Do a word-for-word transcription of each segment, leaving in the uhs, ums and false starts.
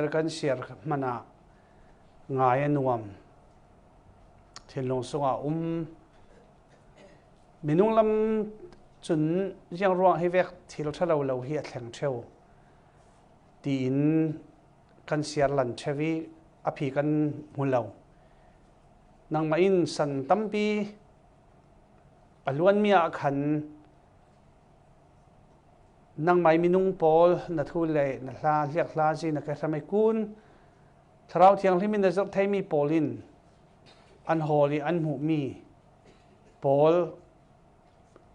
Kan siar hmanah ngai a nuam, thinlung sungah um, minung lam cun ziangruang hi vek thil ṭha lo lo hi a thleng ṭheu, tiin kan siar lan ṭheu i a phi kan hmu lo. Nangmah in san tampi a luanmi ah khan nangmah i minung pawl na thu le na hla hliak hla zin a ka hram i kun. Thlarau Thianghlim in na zirh theimi pawl in an hawl i an hmuhmi pawl,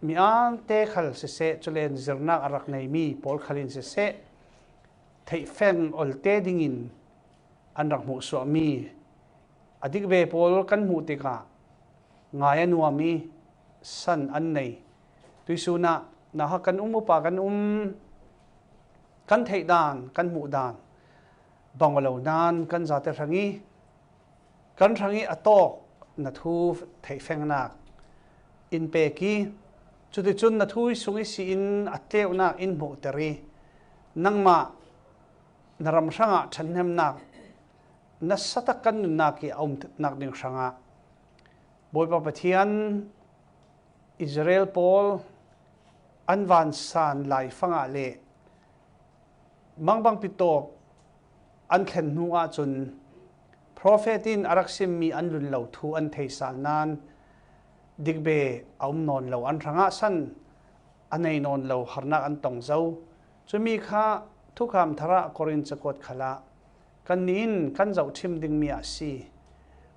mi ante khal siseh, culen zirnak a rak neimi pawl khal in siseh, theihfeng olte dingin an rak hmuhsuahmi a dik ve pawl kan hmuh tikah ngai a nuam i san an nei. Tuihsun ah nauhak kan um, upa kan um, kan theih dan, kan hmuh dan bang aw lo nain kan zate hrang i, kan hrang i a tawk na thu theihfengnak in pek i, cuticun na thu i sung i si in a tleuhnak in hmuhter i, nangmah na ram hrangah ṭhathnemnak nasatak kan nunnak i a umnak ding hrangah Bawipa Pathian, Israel pawl an vansan laifangah le mangbangpi tawk an thlen hnu ahcun profet in a rak simmi an lunlo thu an thei sal nain dikbe a um nawn lo, an hrangah san a nei nawn lo harnak an tong zo. Cumi kha Thukham Thar ah Korin cakuat khalah kannih in kan zohṭhim dingmi ah a si.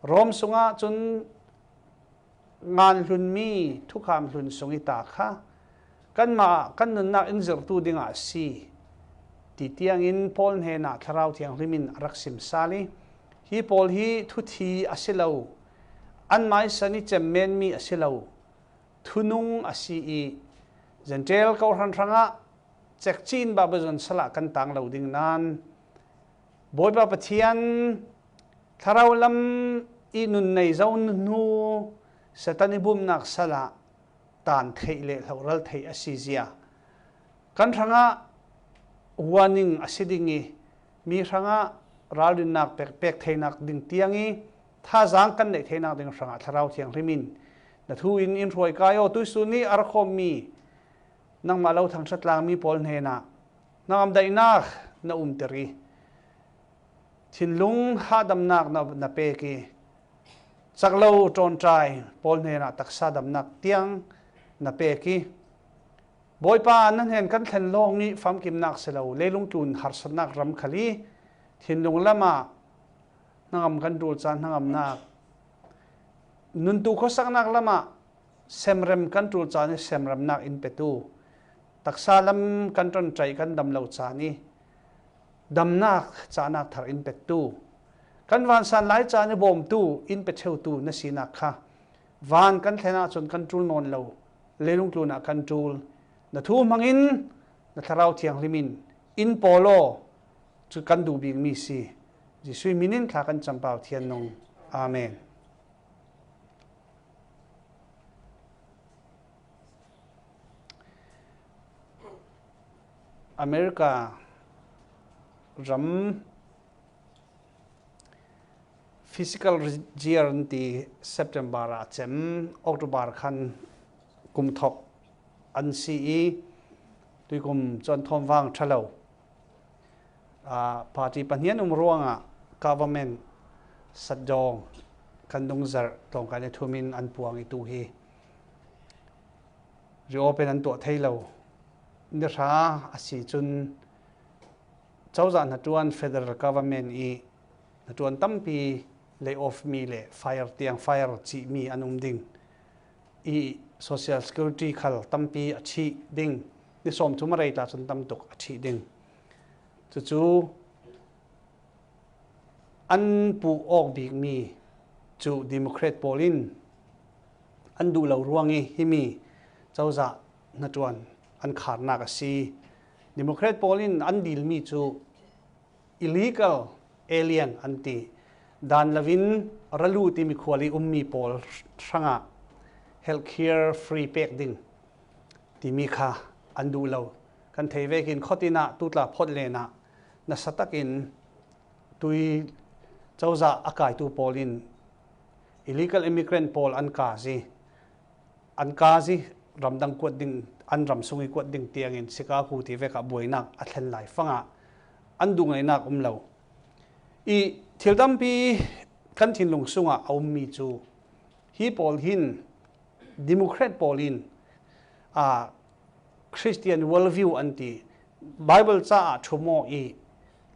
Rom sungah cun ngan hlunmi thukham hlun sung i ta kha kanmah kan nunnak in zirhtu dingah a si, ti tiangin Paul hnenah Thlarau Thianghlim in a rak sim sal i, hi pawl hi thuthi a si lo, anmah i san i cemmenmi a si lo, thunung a si i, Gentile kohhran hrangah cekci in Baibal zon salah kan tang lo ding nain, Bawipa Pathian thlarau lam i nun nei zo hnu Satan i bumnak salah tan theih le hloral theih a si zia kan hrangah warning a si ding i, mi hrangah ralrinnak pek, pek theinak ding tiang i, thazaang kan neih theinak ding hrangah Thlarau Thianghlim in na thu in in hruai kai aw. Tuihsun i a ra khawmmi nangmah lo thangṭhat tlangmi pawl hnenah na ngamdaihnak na umter i, thinlung hahdamnak na, na pek i, cak lo ṭawnṭai pawl hnenah taksa damnak tiang na pek i, Bawipa, na hnen kan thlen lawng i famkimnak si lo, leilung tlun harsatnak ram khal i, thinlung lamah hnangam kan ṭul caan hnangamnak, nuntu khuasaknak lamah semrem kan ṭul caan i semremnak in petu, taksa lam kan ṭawnṭai kan dam lo caan i damnak cahnak thar in petu, kan vansan lai caan i bawmtu in pe ṭheutu na sinak kha van kan thlen ahcun kan ṭul nawn lo, leilung tlun ah kan ṭul. Na thu hmangin na Thlarau Thianghlim in in pawl aw, cu kan duh bikmi si. Jesuh min in thla kan cam Pau Thian Nung. Amen. America ram physical year an ti, September ah cem, October khan kum thok an si i, tuikum cu an thawm vang ṭha lo. Aa, party pahnih an um ruangah government shutdown kan dungzarh tlawngkai le thum in an puang i tu hi reopen an tuah thei lo. Ni hra a si cun cozah hnaṭuan federal government i hnaṭuan tampi lay off mi le fire tiang, fire cih mi an um ding i, social security khal tampi a ṭhih ding, ni sawmthum a rei tla cun tam tuk a ṭhih ding. Cucu an puh awk bikmi cu Democrat pawl in an duh lo ruang i, himi cozah hnaṭuan an kharnak a si. Democrat pawl in an dilmi cu illegal alien an ti. Dan loin ralu timi khual i ummi pawl hrangah healthcare free pek ding timi kha an duh lo. Kan thei vekin khuatin ah tutla phawt lenah nasa takin Tui cozah a kaitu pawl in illegal immigrant pawl an kazi, an kazi ramdang kuat ding, an ram sung i kuat ding tiangin Chicago ti vekah buainak a thlen lai fangah an duh ngainak um lo. I thil tampi kan thinlung sungah a ummi cu hi pawl hin Democrat pawl in, aa, Christian worldview an ti. Bible caah ṭhum aw i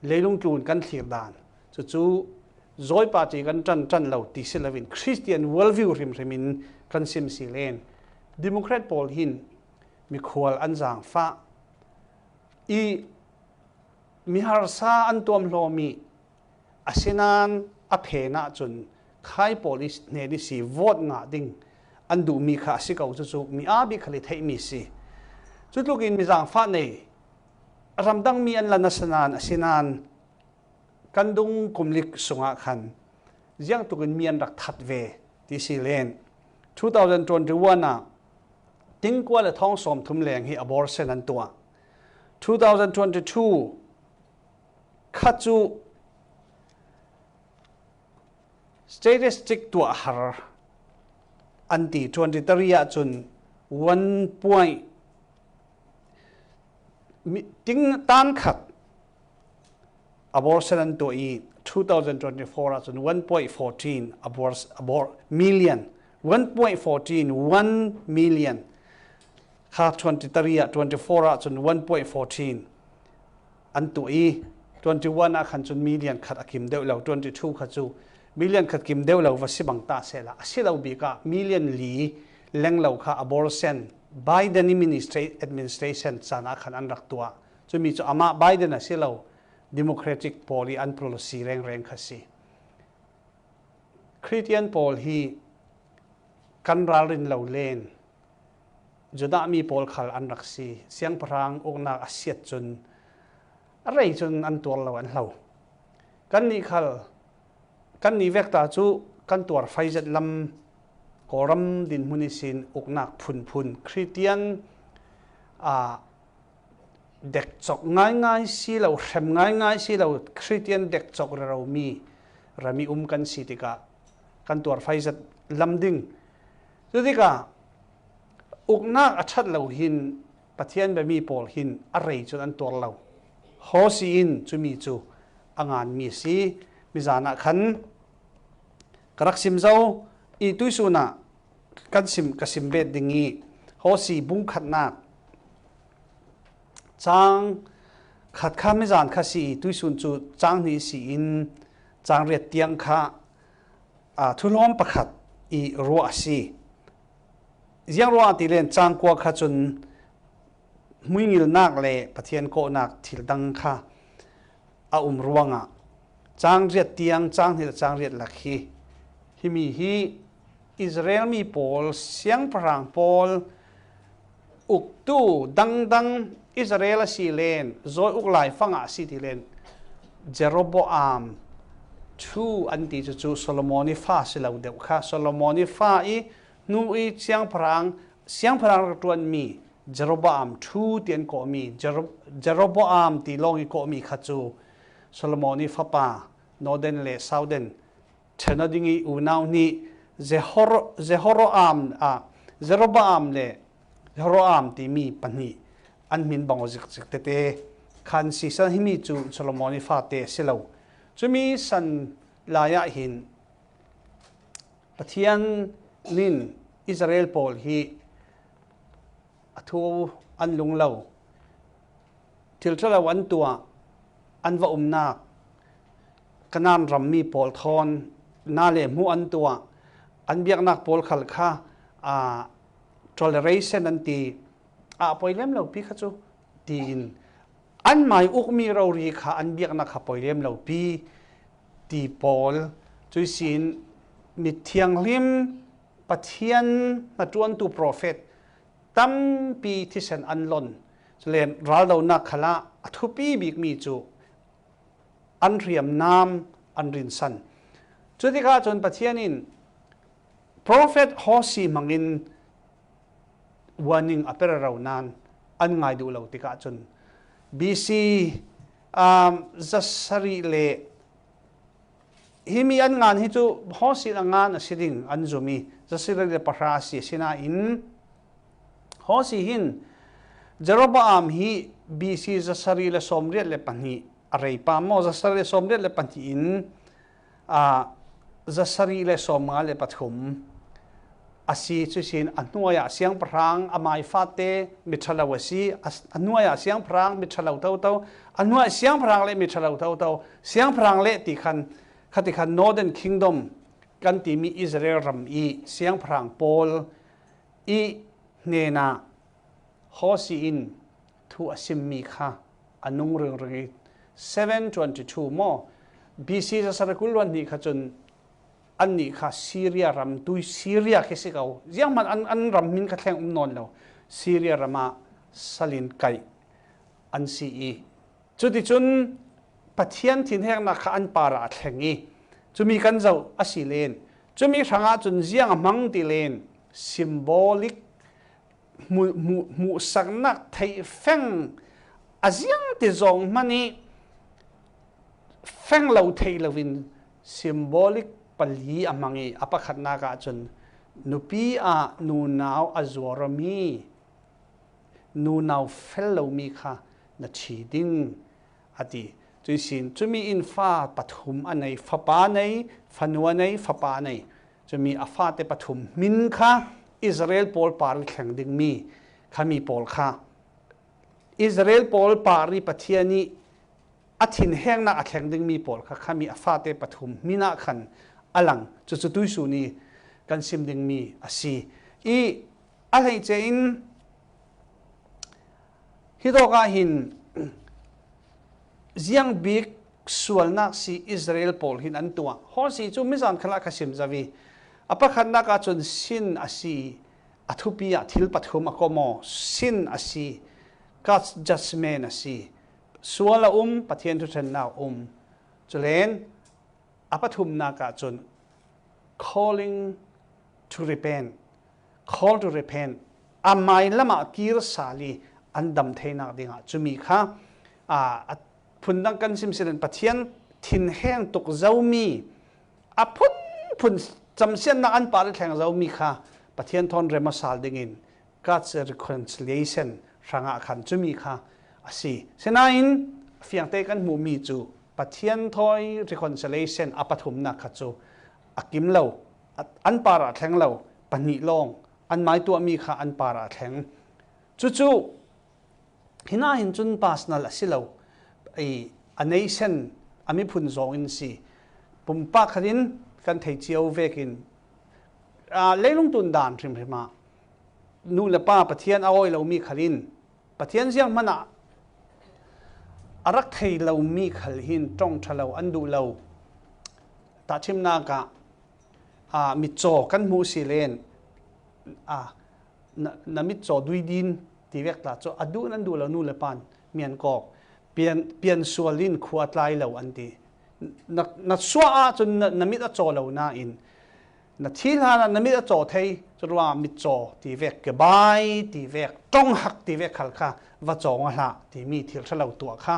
leilung tlun kan thlir dan. Cucu zawipa ṭi kan ṭan, ṭan lo ti si loin Christian worldview hrimhrim in kan sim si len. Democrat pawl hin mikhual an zaangfah i miharsa an tuamhlawm i, asinain a phen ahcun khai pawl i hnen i si vote ngah ding an duhmi kha a si ko. Cucu mi aa bik khal i theihmi si. Cutlukin mi zaangfah nei a ramdangmi an lan asinain, asinain kan dung kumlik sungah khan ziangtukin mi an rak that ve ti si len. Two thousand twenty-one ah tingkua le thawng sawmthum leng hi abortion an tuah. Two thousand twenty-two kha cu statistic tuah har an ti, twenty-three ahcun one point, mi, ting tan khat abortion an tuah i, two thousand twenty-four ahcun one point fourteen abor-, abor-, million, one point fourteen, one million kha twenty-three ah, twenty-four ahcun one point fourteen an tuah i, twenty-one ah khan cun million khat a kim deuh lo, twenty-two kha cu million khat kim deuh lo va si bang ta sehla, a si lo bik ah million li leng lo kha abortion Biden administra-, administration caan ah khan an rak tuah. Cumi cu amah Biden a si lo, Democratic pawl i an policy rengreng kha si. Christian pawl hi kan ralrin lo len, Judah mi pawl khal an rak si. Siangpahrang uknak a siat cun a rei cun an tuar lo an hlo. Kannih khal, kannih vek ta cu kan tuar faizet lam Kawlram dinhmun ihsin uknak phunphun Christian, aa, dekcok ngaingai si lo, hrem ngaingai si lo, Christian dekcok reromi ram i um kan si tikah kan tuar faizet lam ding. Cutikah uknak a ṭhat lo hin Pathian biami pawl hin a rei cun an tuar lo. Hawsi in cumi cu a nganmi a si. Mizan ah khan ka rak sim zo i tuisun ah kan sim, ka sim bet ding i Hawsi bung khatnak cang khat kha mizan kha si i tuisun cu cang hnih si in cang riat tiang kha, aa, thuhlawm pakhat i ruah a si. Ziang ruah ti len cang kua kha cun hmuingilnak le Pathian kawhnak thil dang kha a um ruangah cang riat tiang, cang hnih le cang riat lak hi, himi hi Israel mi pawl, siangpahrang pawl, uktu dangdang Israel a si len, zawi uk lai fangah a si ti len, Jeroboam two an ti cucu Solomon i fa si lo deuh kha, Solomon i fa i hnu i siangpahrang, siangpahrang rak ṭuanmi Jeroboam two ti an kawhmi, Jero-, Jeroboam ti lawng i kawhmi kha cu Solomon i fapa, Northern le Southern ṭhen aw ding i unau hnih Zehor-, Zehoram, ah, Jeroboam le Jehoram timi pahnih an hmin bang aw zikzik tete khan si. San himi cu Solomon i fate a si lo. Cumi san lai ah hin Pathian in Israel pawl hi a thu an lung lo, thil ṭha lo an tuah, an va umnak, Kanaan rammi pawl thawn na le hmuh an tuah, an biaknak pawl khal kha, aa, toleration an ti, a poi lem lo pi kha cu, tiin anmai ukmi rori kha an biaknak kha poi lem lo pi ti pawl, cuisin mithianghlim Pathian hnaṭuantu profet tampi thisen an lon. Cule raldonak khalah a thupi bikmi cu an hriamnam an rinsan. Cutikah cun Pathian in profet Hawsi hmangin warning a pe rero nain an ngai duh lo tikah cun B C, um, zasarih le Himi an ngan hi cu Hosea in a ngan a si ding an zum i, zasarih le pahra a si, asinain Hosea hin Jeroboam hi B C zasarih le sawmriat le pahnih a rei pa maw, zasarih le sawmriat le pahnih in, aa, zasarih le sawmnga le pathum a si. Cuihsin a hnuai ah siangpahrang, amai fate miṭhalo a si, a, a hnuai ah siangpahrang miṭhalo toto, a hnuai siangpahrang le miṭhalo toto, siangpahrang le ti khan, khati khan Northern Kingdom kan timi Israel ram i siangpahrang pawl i hnenah Hosea in thu a simmi kha a nung ringring i, seven twenty two maw, B C zasarih kul le hnih kha cun annih kha Syria ram, tui Syria khi si ko, zianghman an, an ram hmin kha thleng um nawn lo, Syria ram ah salin kaih an si i, cuticun Pathian thinhengnak kha an parah a thleng i, cumi kan zoh a si len, cumi hrangah cun ziang a hmang ti len, symbolic hmu-, hmu-, hmuhsaknak theih feng a ziangte zong hman i, feng lo theih loin symbolic pali a hmang i, a pakhatnak ah cun nupi ah nunau a zuar awmi nunau fel lomi kha na ṭhi ding, a ti. Cuihsin cumi in fa pathum a nei, fapa nei, fanu a nei, fapa a nei. Cumi a fate pathum hmin kha Israel pawl par i thleng dingmi khami pawl kha, Israel pawl par i Pathian i a thinhengnak a thleng dingmi pawl kha khami a fate pathum hmin ah khan a lang. Cucu tuihsun i kan sim dingmi a si. I a hleice in hitawk ah hin ziang bik sualnak si Israel pawl hin an tuah. Hosea cu mizan khalah ka sim zo i, a pakhatnak ah cun sin a si, a thupi ah thil pathum a kom aw, sin a si, God's judgment a si, sual a um, Pathian thuṭhennak a um. Culen a pathumnak ah cun calling to repent, call to repent, a mai lamah kir sal i an dam theinak dingah cumi kha, aa, a phundang kan sim sinin Pathian thinheng tuk zomi, a phunphun camsiatnak an par i thleng zomi kha Pathian thawn rem aw sal dingin God's reconciliation hrangah khan cumi kha a si. Sinain fiangte kan hmuhmi cu Pathian thawi reconciliation a pathumnak kha cu a kim lo, a, an parah thleng lo, pahnih lawng an mai tuahmi kha an parah thleng. Cucu, hinah hin cun personal a si lo, i, a nation, a miphun zong in si. Pumpak khat in kan thei cio vekin, aa, leilung tun dan hrimhrim ah nu le pa Pathian a awi lomi khal in Pathian zianghman ah a rak thei lomi khal hin ṭong ṭha lo, an duh lo. Tahṭhimnak ah, aa, mitcaw kan hmuh si len, aa, na, na mitcaw dui din ti vek tla cu a duh nan duh lo, nu le pan mian kawk, pian, pian sual in khua tlai lo an ti. Na, na suah ahcun na, na mit a caw lo nain na thi hlan ah na mit a caw thei, curuangah mitcaw ti vek, goodbye ti vek, ṭonghak ti vek khal kha va cawng a hlah timi thil ṭha lo tuah kha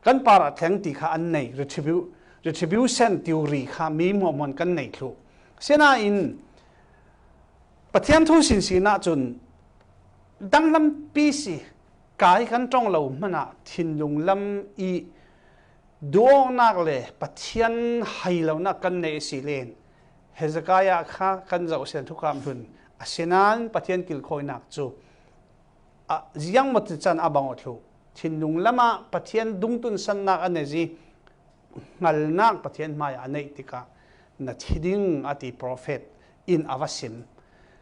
kan parah thleng ti kha an nei, retribu-, retribution theory kha mi hmuahhmuah kan nei thluh. Sinain Pathian thu sinsin ahcun danglampi si, kai kan ṭong lo hmanah thinlung lam i duhawknak le Pathian hailonak kan nei a si len, Hezekiah kha kan zoh sian thukam hlun a si nain Pathian kilkhawinak cu a ziangmaw tican a bang aw thluh. Thinlung lamah Pathian dungtunsannak a nei i hngalnak Pathian hmaiah a neih tikah na thi ding a ti profet in a va sim.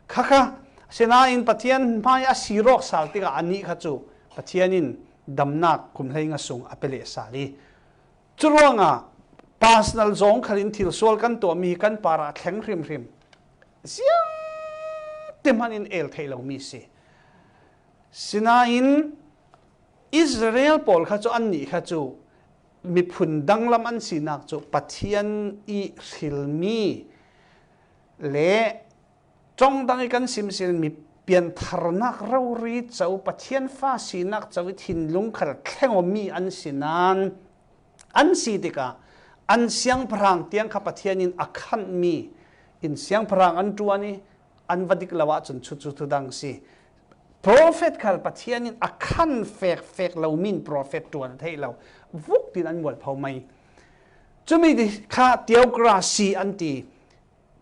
Khakha, sinain Pathian hmai a sirawk sal tikah anih kha cu Pathian in damnak kum hleinga sung a pe leh sal i, curuangah personal zong khalin thil sual kan tuahmi hi kan parah thleng hrimhrim. Ziangti hman in el theih lomi si. Sinain Israel pawl kha cu, annih kha cu miphun danglam an sinak cu Pathian i hrilmi le ṭong dang i kan simsin mi piantharnak rori co, Pathian fa sinak co i thinlung khal thleng awmi an si nain, an si tikah an siangpahrang tiang kha Pathian in a khanhmi in siangpahrang an ṭuan i, an va dik lo ahcun chu cu thudang si. Profet khal Pathian in a khan fek fek lomi in profet ṭuan a theih lo. Vuk tin an mualpho mai. Cumi kha theocracy an ti.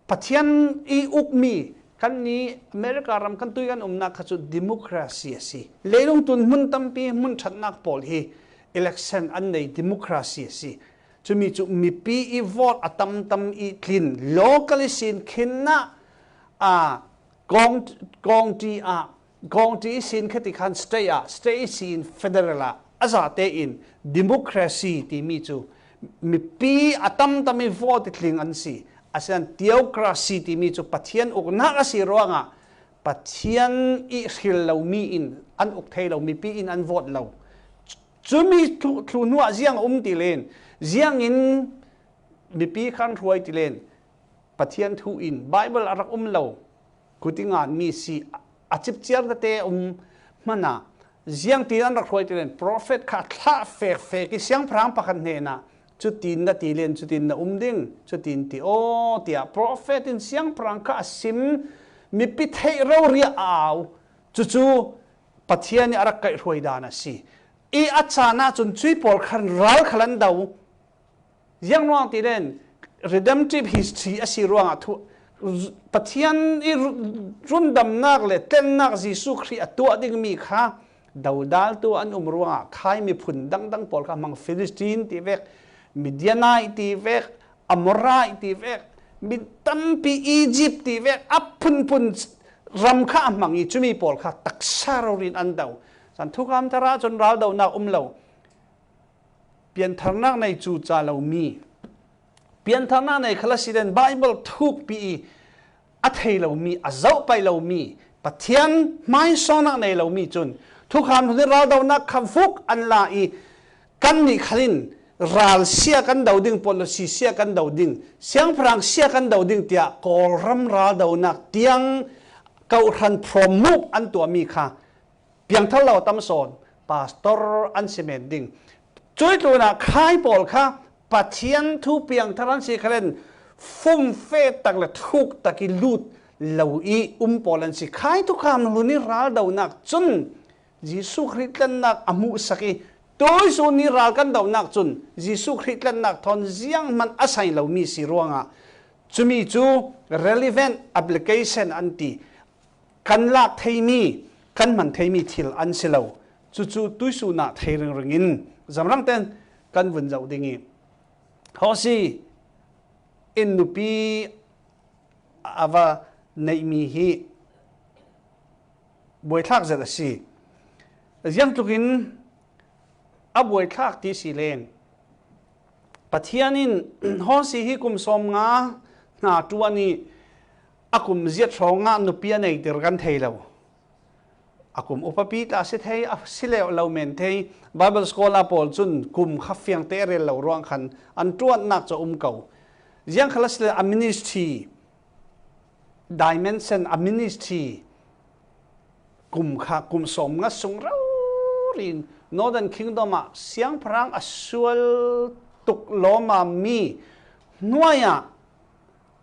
Pathian i ukmi kanni America ram kan tui kan umnak kha cu democracy a si. Leilung tun hmun tampi hmun ṭhatnak pawl hi election an nei, democracy a si. Cumi cu mipi i vote a tamtam i tlin, local ihsin khin ah, aa, kawng, kawngti ah, kawngti ihsin kha ti khan state ah, state ihsin federal ah, a zate in democracy timi cu mipi a tamtam i vote i tling an si. Asinan theocracy timi cu Pathian uknak a si ruangah Pathian i hril lomi in an uk thei lo, mipi in an vote lo. Cumi thlu, thlu hnuah ziang a um ti len, ziangin mipi kha an hruai ti len, Pathian thu in Bible a rak um lo, kut i nganmi si, a cipciar tete um hmanh ah, ziangtin an rak hruai ti len, profet kha a thlah fek fek i siangpahrang pakhat hnenah, cutin na ti len, cutin na um ding, cutin ti aw, tiah profet in siangpahrang kha a sim, mipi theih rori a au, cucu Pathian i a rak kaihhruai dan a si. I a caan ahcun cui pawl khan ral khal an do. Ziang ruang ti len, redemptive history a si ruangah thu, Pathian i ru-, rundamnak le tlennak Jesuh Khrih a tuah dingmi kha dodal tu an um ruangah khai miphun dangdang pawl kha hmang, Philistine ti vek, Midianite ti vek, Amorite ti vek, mi tampi Egypt ti vek, a phunphun ram kha a hmang i cumi pawl kha taksa rori in an do. Cun thukham thar ahcun raldonak um lo. Piantharnak nei cuca lomi, piantharnak nei khal a si len Bible thukpi i a thei lomi, a zoh paih lomi, Pathian hmaisawngnak nei lomi cun thukham hlun i raldonak kha vuk an la i, kannih khal in ral sia kan do ding, policy sia kan do ding, siangpahrang sia kan do ding tiah Kawlram raldonak tiang kawhhran promote an tuahmi kha piangthar lo a tam sawn, pastor an si men ding. Cui tlunah khai pawl kha Pathian thu piangthar an si khal in fumfe tak le thuk tak i lut lo i um pawl an si. Khai thukham hlun i raldonak cun Jesuh Khrih tlannak a hmuhsak i tuihsun i ral kan donak cun Jesuh Khrih tlannak thawn zianghman a sai lomi si ruangah cumi cu relevant application an ti. Kan lak theimi, kan hman theimi thil an si lo. Cucu tuihsun ah thei ringring in zamrang ten kan vun zoh ding i, Hosea in nupi a va neihmi hi buaithlak zet a si. Ziangtlukin a buaithlak ti si len, Pathian in Hosea hi kum sawmnga hna ṭuan i a kum ziat hrawngah nupi a neiter kan thei lo. A kum upapi tla si thei, a si leh lo men thei. Bible scholar pawl cun kum kha fiangte a rel lo ruang khan an ṭuannak cu a um ko. Ziang khal a si le a ministry, dimension a ministry kum kha kum sawmnga sung rori in Northern Kingdom ah siangpahrang a sual tuk lawmami hnuai ah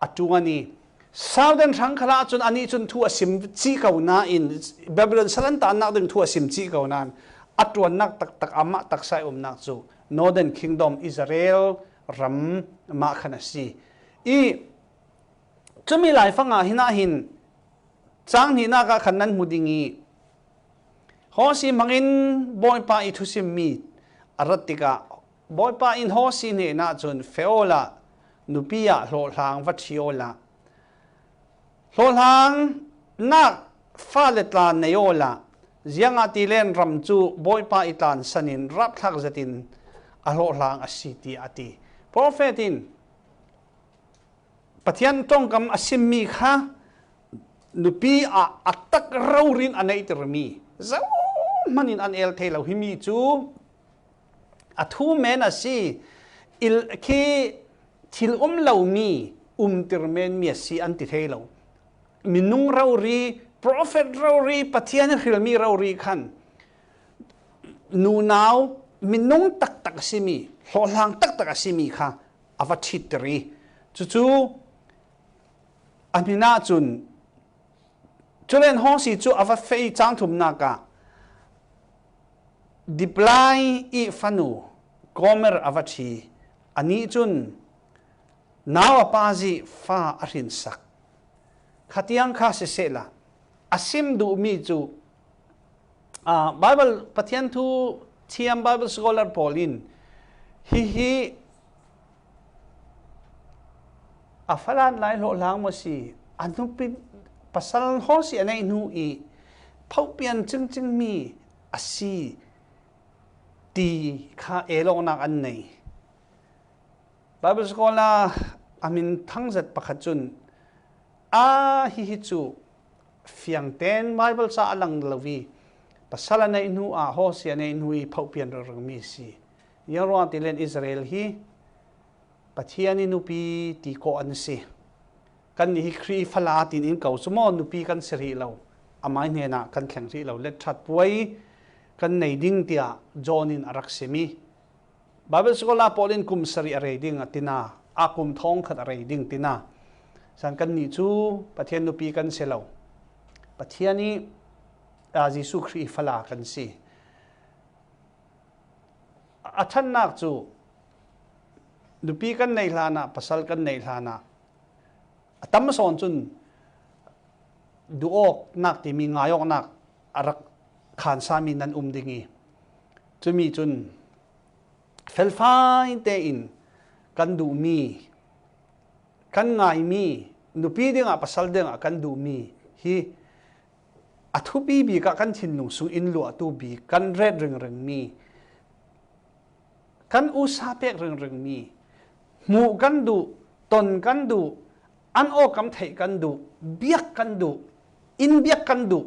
a ṭuan i, Southern hrang khal ahcun anih cun thu a sim cih ko nain, Babylon sal an tannak ding thu a sim cih ko nain, a ṭuannak taktak amah taksa i umnak cu Northern Kingdom, Israel ram mah khan a si. I cumi laifang ah hin ah hin, cang hnihnak ah khan nan hmu ding i, Hosea hmangin Bawipa i thusimmi a rat tikah, Bawipa in Hosea hnenah cun, "Feh awla nupi ah hlawhhlang va ṭhi awla, hlawhhlangnak fale tla nei awla, ziangahtile ram cu Bawipa i tlansan in rapthlak zetin a hlawhhlang a si," tiah a ti. Profet in Pathian ṭongkam a simmi kha nupi ah a tak rori in a neihtermi, zohhmanh in an el thei lo. Himi cu a thu men a si. Il khi thil um lomi umtir menmi a si an ti thei lo. Minung rori, profet rori, Pathian hrilmi rori khan nunau minung taktak a simi, hlawhhlang taktak a simi kha a va ṭhittir i, cucu a hmin ahcun, culen Hosea cu a va feh i cang thumnak ah Diblaim i fanu Gomer a va ṭhi. Anih cun nau a pa zih fa a hrinsak. Khatiang kha sisehla, a sim duhmi cu, aa, Bible, Pathian thu thiam Bible scholar pawl in hihi a falan lai hlawhhlang maw si, a nupi, pasal Hosea a neih hnu i phohpian cingcingmi a si ti kha el awknak an nei. Bible scholar a min thangzet pakhat cun, a hihi cu fiang tein Bible ca a lang lo i, pasal a neih hnu ah Hosea a neih hnu i phohpian ringringmi a si. Ziang ruang ti len Israel hi Pathian i nupi ti kawh an si. Kannih hi Khrih fala tiin in ko cu maw, nupi kan si rih lo, amai hnenah kan thleng rih lo, let ṭhat puai kan nei ding tiah John in a rak sim i, Bible scholar pawl in kum sarih a rei ding a tina, a kum thawngkhat a rei ding tina. San kannih cu Pathian nupi kan si lo. Pathian i, aa, Jesuh Khrih i fala kan si. A ṭhatnak cu nupi kan neih hlanah, pasal kan neih hlanah, a tam sawn cun duh awknak timi ngai awknak a rak khansami nan um ding i, cumi cun felfai tein kan duhmi, kan ngaimi, nupi dingah, pasal dingah kan duhmi hi a thupi bik ah kan thinlung sung in luahtu bik kan ret ringringmi, kan usa pek ringringmi, hmuh kan duh, ton kan duh, an awkam theih kan duh, biak kan duh, in biak kan duh,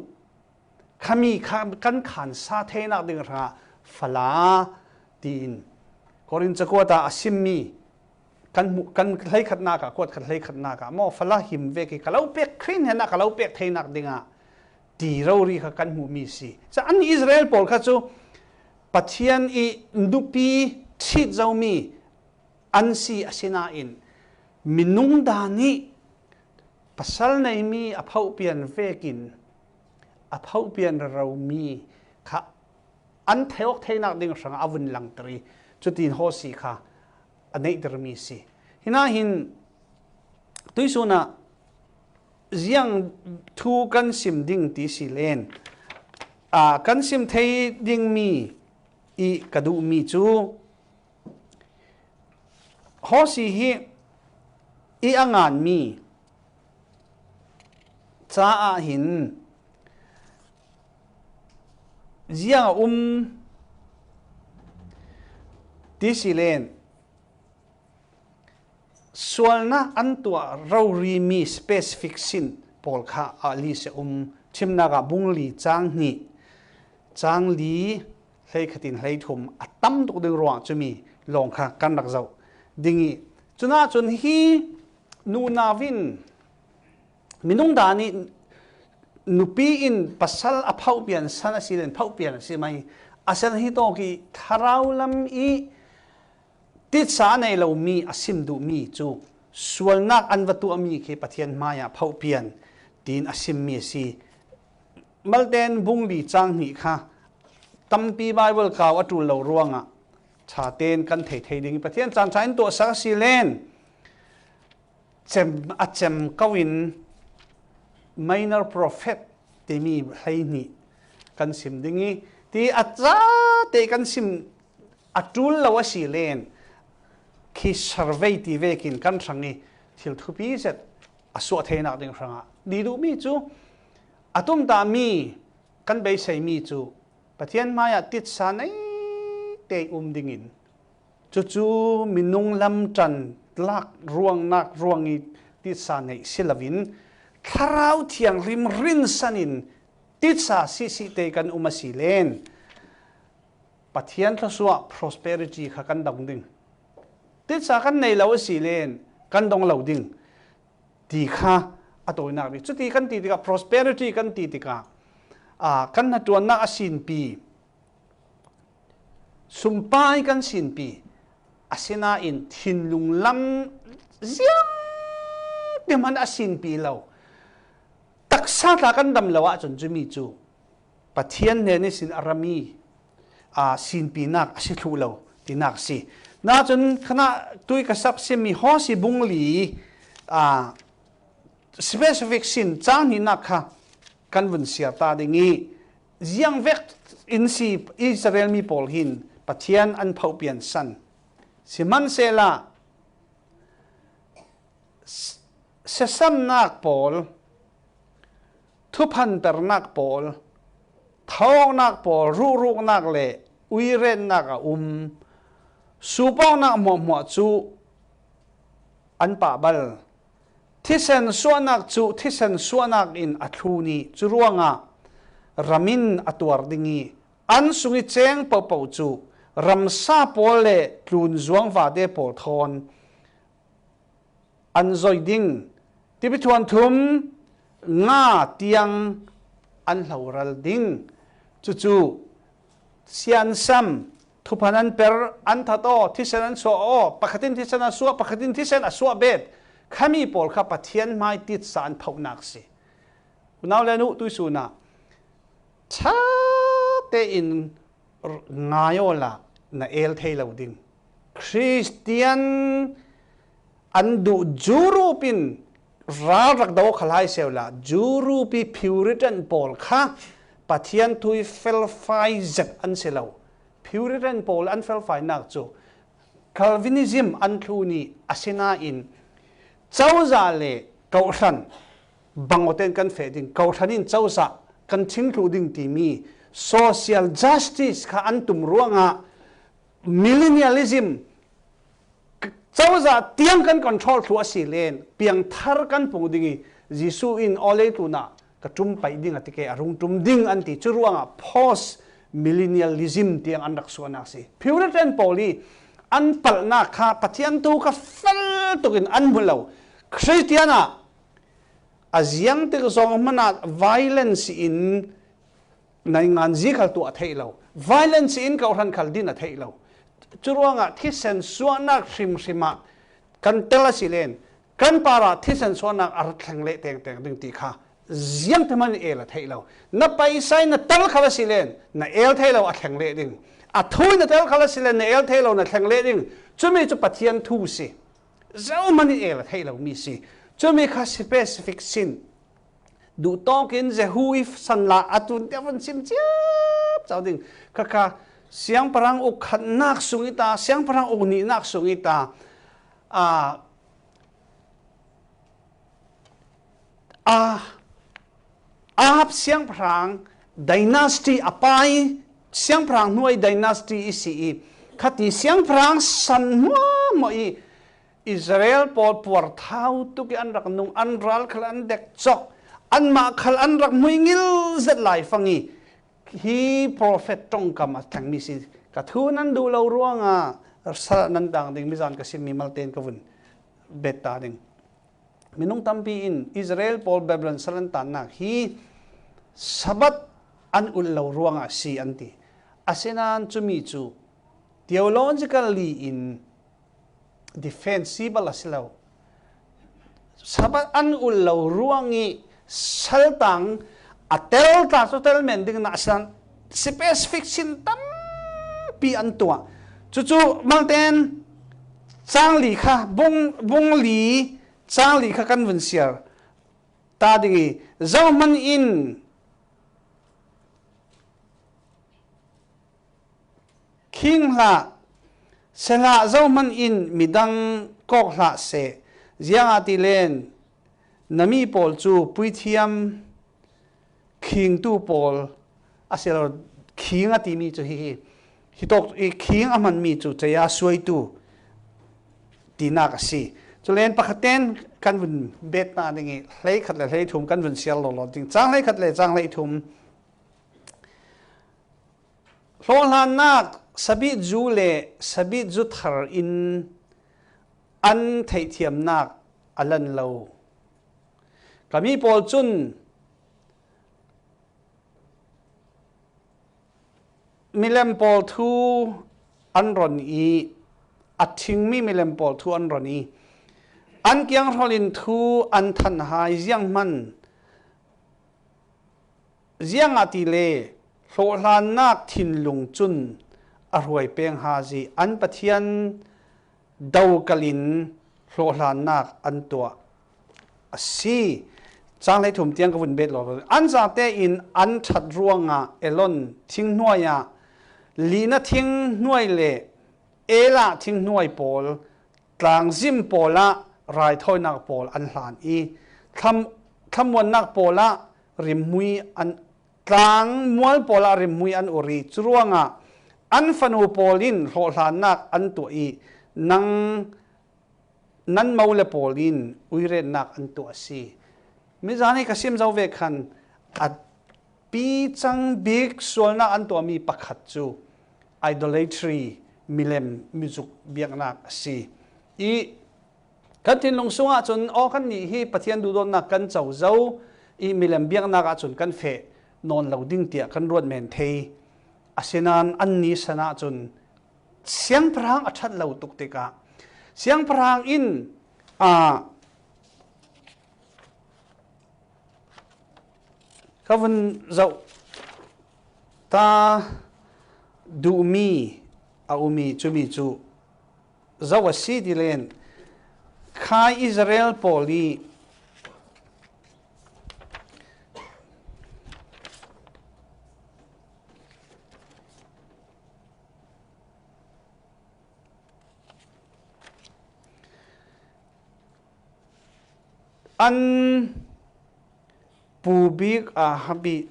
khami kha kan khansa theinak ding hrangah fala tiin Korin cakuat ah a simmi kan hmuh, kan hleikhatnak ah, kuat khat hleikhatnak ah maw, fala him vek i ka lo pek, Khrih hnenah ka lo pek theinak dingah ti rori kha kan hmuhmi si. Ca an Israel pawl kha cu Pathian i nupi ṭhit zomi an si, asinain minung dan i pasal neimi a phohpian vekin a phohpian reromi kha an theih awk theinak ding hrangah a vun langter i, cutin Hosea kha a neihtermi si. Hinahin tuisun ah ziang thu kan sim ding ti si len, aa, kan sim thei dingmi i ka duhmi cu Hosea hi i a nganmi caah hin ziang a um ti si len, sualnak an tuah rorimi specific sin pawl kha a list a um. Chimnak ah bung li cang hnih, cang li hleikhat in hleithum a tam tuk ding ruang cumi lawng kha kan rak zoh ding i, cunah cun hi nunau in minung dan i nupi in pasal a phohpian san a si len phohpian a si mai. A san hi tawk i thlarau lam i titsa a nei lomi a sim duhmi cu sualnak an va tuahmi khi Pathian hmaiah phohpian tiin a simmi a si. Malten bung li cang hnih kha tampi Bible kau a ṭul lo ruangah ṭha tein kan thei thei ding i Pathian caan ṭha in tuahsak a si len cem, a cem ko in minor prophet timi hleihnih kan sim ding i, ti a ca te kan sim a ṭul lo a si len khi survey ti vekin kan hrang i thil thupi zet a suah theinak ding hrangah di duhmi cu a tumtahmi kan beiseimi cu Pathian hmaiah titsa nei te um dingin, cucu minung lam ṭan lak ruangnak ruang i titsa neih si loin Thlarau Thianghlim rinsan in titsa sisih te kan um a si len Pathian thluasuah prosperity kha kan dong ding. Titsa kan nei lo a si len kan dong lo ding ti kha a tawinak bik. Cuti kan ti tikah, prosperity kan ti tikah, aa, kan hnaṭuannak a sinpi, sumpai kan sinpi, Asinain thinlung lam ziangte hman a sinpi lo, taksa tla kan dam lo ahcun cumi cu Pathian hnen ihsin a rami, aa, sinpinak a si thluh lo tinak a si. Nacun khanah tui ka sak simi Hawsi bung li, aa, specific sin cang hnihnak kha kan vun siar ta ding i, ziangvek in si Israel mi pawl hin Pathian an phohpian san. Sihmanhsehlaw, s-, siasamnak pawl, thuphanternak pawl, thawknak pawl, ruhruknak le uirennak a um, supawknak hmuahhmuah cu an pahbal. Thisen suahnak cu thisen suahnak in a thlun i, curuangah ram in a tuar ding i, an sung i ceng pohpoh cu ramsa pawl le tlun zuang vate pawl thawn an zoi ding. Tipi thuanthum nga tiang an hloral ding. Cucu siansam, thuphan an per, an that aw, thisen an suah aw, pakhat in thisen a suah, pakhat in thisen a suah bet khami pawl kha Pathian hmai titsa an phohnak si. Unau le nu, tuisun ah ṭha tein ngai awla na el thei lo ding. Kristian an duh Jurup in ral rak do kha lai sehla, Jurupi Puritan pawl kha Pathian thu i felfai zet an si lo. Puritan pawl an felfainak cu Calvinism an thlun i, asinain cozah le kawhhran bangawten kan feh ding, kawhhran in cozah kan ching thluh ding timi social justice kha an tum ruangah millennialism, cozah tiang kan control thluh a si len piangthar kan pung ding i, Jesuh in aw leitlun ah ka ṭum paih ding a ti ke, a rung ṭum ding an ti. Curuangah post millennialism tiang an rak suahnak si. Puritan pawl i an palhnak kha Pathian thu kha fel tukin an hmu lo. Kristian ah a ziangtik zong hmanah violence in naingan zi khal tuah a theih lo. Violence in kawhhran khal din a theih lo. Curuangah thisen suahnak hrimhrim ah kan tel a si len, kan parah thisen suahnak a rak thleng leh tengteng ding ti kha ziangte hman in el a theih lo. Na paisa in na tel khal a si len, na el thei lo a thleng leh ding. A thu in na tel khal a si len, na el thei lo na thleng leh ding. Cumi cu Pathian thu si. Zohman in el a theih lomi si. Cumi kha specific sin. Duhtawk in Jehu i san la a tun tiah van sim ciapcau ding. Kha kha siangpahrang uk khatnak sung i ta, siangpahrang uk nihnak sung i ta, aa, aa, Ahab siangpahrang dynasty a pa i, siangpahrang hnuai dynasty i si i, khati siangpahrang san hmuahhmuah i, Israel pawl puarthau tuk i an rak nung, an ral khal an dek cawk, anmah khal an rak hmuingil zet lai fang i, hi prophet ṭongkam a thlengmi si. Ka thu nan duh lo ruangah sal nan tang ding, mizan ka simmi malte in ka vun bet ta ding. Minung tampi in Israel pawl Babylon sal an tannak hi Sabbath an ulh lo ruangah a si an ti. Asinain cumi cu theologically in defensible a si lo. Sabbath an ulh lo ruang i saltang a tel ta cu tel men ding na a si, specific sin tampi an tuah. Cucu malten cang li kha, bung, bung li cang li kha kan vun siar ta ding i, zohman in khing hlah, sehla zohman in midang kawk hlah seh, ziangahtile na mi pawl cu puithiam khingtu pawl a si lo. Khing a timi cu hihi, hitawk i khing a hmanmi cu caya suaitu tinak a si. Culen pakhatten kan vun bet ta ding i, hleikhat le hleithum kan vun siar lawlaw ding. Cang hleikhat le cang hleithum. Hlawhhlannak sabit zu le sabit zu thar in an theihthiamnak a lan lo. Ka mi pawl cun milem pawl thu an ron i a thingmi milem pawl thu an ron i, an kiang hrolin thu an thanhai zianghman, ziangahtile hlawhhlannak thinlung cun a hruai peng ha zi an Pathian dokalin hlawhhlannak an tuah a si. Cang hleithum tiang ka vun bet lo. An zate in an ṭhat ruangah Elon thinghnuai ah, Lina thinghnuai le Ela thinghnuai pawl, tlangzim pawlah raithawinak pawl an hlan i, thlam-, thlamuannak pawlah rimhmui an, tlang mual pawlah rimhmui an ur i, curuangah an fanu pawl in hlawhhlannak an tuah i, nang, nan mole pawl in uirennak an tuah a si. Mizan hi ka sim zo ve khan a pi cang bik sualnak an tuahmi pakhat cu idolatry, milem, mizuk biaknak a si. I kan thinlung sungah cun, aw, kannih hi Pathian duhdawtnak kan co zo i milem biaknak ahcun kan feh nawn lo ding tiah kan ruat men thei. Asinain anni san ahcun siangpahrang a ṭhat lo tuk tikah siangpahrang in, aa, ka vun zoh ta duhmi a um i, cumi cu zo a si ti len, khai Israel pawl i an pu bik Ahab i,